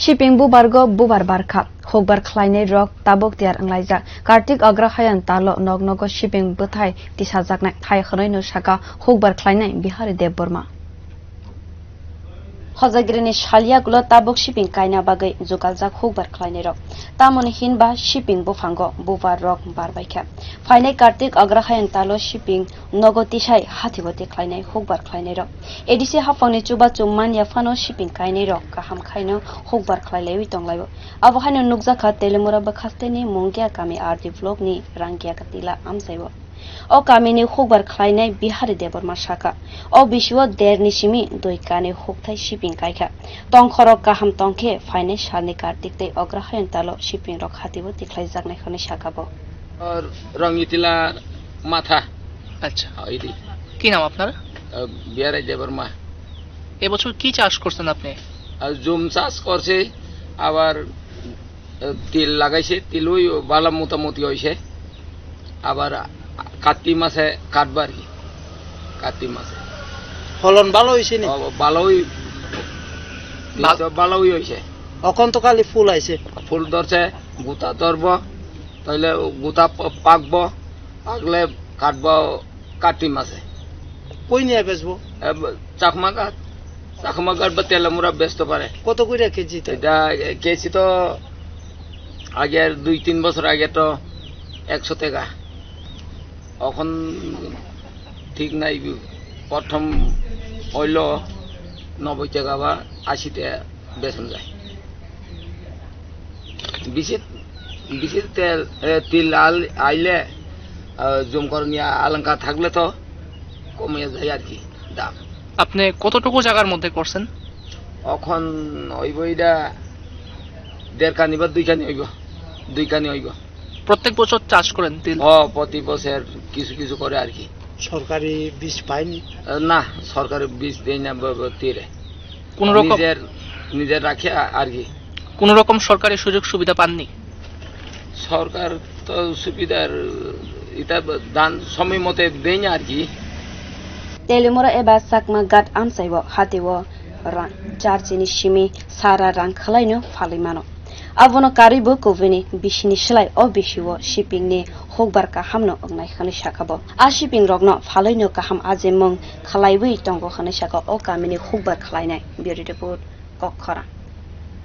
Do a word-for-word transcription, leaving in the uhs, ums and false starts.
Siping bubargo bubar barkha, hukbar khlainai rok tabuk tiyar wnglaijak. Kartik Agrahayan talo nok nogo siping bwthai tisajaknai hai hwnwi no saka hukbar khlainai Bihari Debbarma. Hojagrini salyagulo tabuk siping kaina bagwi jugaljak hukbar khlainai rok. Tamoni hinba siping buphango bubar rok barbaikha. Phainai Kartik Agrahayan talo siping nogo tisai hati-bati khlainai hukbar khlainairok. A D C haphangni chubachu manya phano siping kainairok kaham khaino hukbar khlailaiwi tonglaio. Abo haino nukjakha Telimura bwkhasteni Mungia kami R D blockni Rangiaga tila amchaio. O kamini hukbar khlainai Bihari Debbarma sakha, o bisio derni simi dui kani hukthai siping kaikha. Tongkhorok kaham tongkhe phainai salni Kartik tei Agrahayan talo sipingrok hatibo tikhlaijaknai hwnwi sakha bo. আর রঙিতিলা মাথা। আচ্ছা। হ্যাঁ, এটি। কি নাম আপনার? আহ, বিহারাই দেববর্মা। এবছর কি চাষ করছেন আপনি? আর জুম চাষ করছে, আবার, আহ, তিল লাগাইছে, তিলও ভালো মোটামুটি হইছে। আবার কার্তিক মাসে কাটবো আর কি, কার্তিক মাসে। ফলন ভালো হইছে নি? ও, ভালোই, তিল তো ভালোই হইছে। অখন তো খালি ফুল আইছে। ফুল ধরছে, গুতা ধরবো। তাইলে গুতা প-, পাকবো, পাকলে কাটবো কার্তিক মাসে। কই নিয়ে বেচবো? এ, ব-, চাকমা ঘাট, চাকমা ঘাট বা তেলামুড়া বেচতে পারে। কত করে কেজি তো? এটা, এ, কেজি তো আগে দুই তিন বছর আগে তো একশো টাকা, এখন ঠিক নাই। প্রথম হইল নব্বই টাকা বা আশি টাকা বেচন যায়। বিশেষ, বিশেষ তেল, এ, তিল আল-, আইলে, আ, জমকরনিয়া আলঙ্কা থাকলে তো কমে যায় আর কি দাম। আপনি কতটুকু জায়গার মধ্যে করছেন? এখন হইব এটা দেড় কানি বা দুই কানি হইব, দুই কানি হইব। প্রত্যেক বছর চাষ করেন তিল? ও, প্রতি বছর কিছু কিছু করে আর কি। সরকারি বীজ পাইনি? আহ, না, সরকারি বীজ দেয় না ব-, ব-, তীরে। কোনো রকম? নিজের, নিজের রাখে আ-, আর কি। কোনো রকম সরকারি সুযোগ সুবিধা পাননি? সরকার তো সুবিধার, এটা ব-, দান সময় মতে দেয় না আর কি। Telimura eba Chakma Ghat amchaio hatio rang charchini simi sara rang khwlaino phalwi mano. Abono karwibo kubuni bisini slai o bisio sipingni hukbar kahamno wngnai hwnwi sakha bo. A sipingrokno phalwino kaham ajimung khwlaiwi tongo hwnwi sakha o kamini hukbar khwlainai. Bureau Report, Kokkhorang.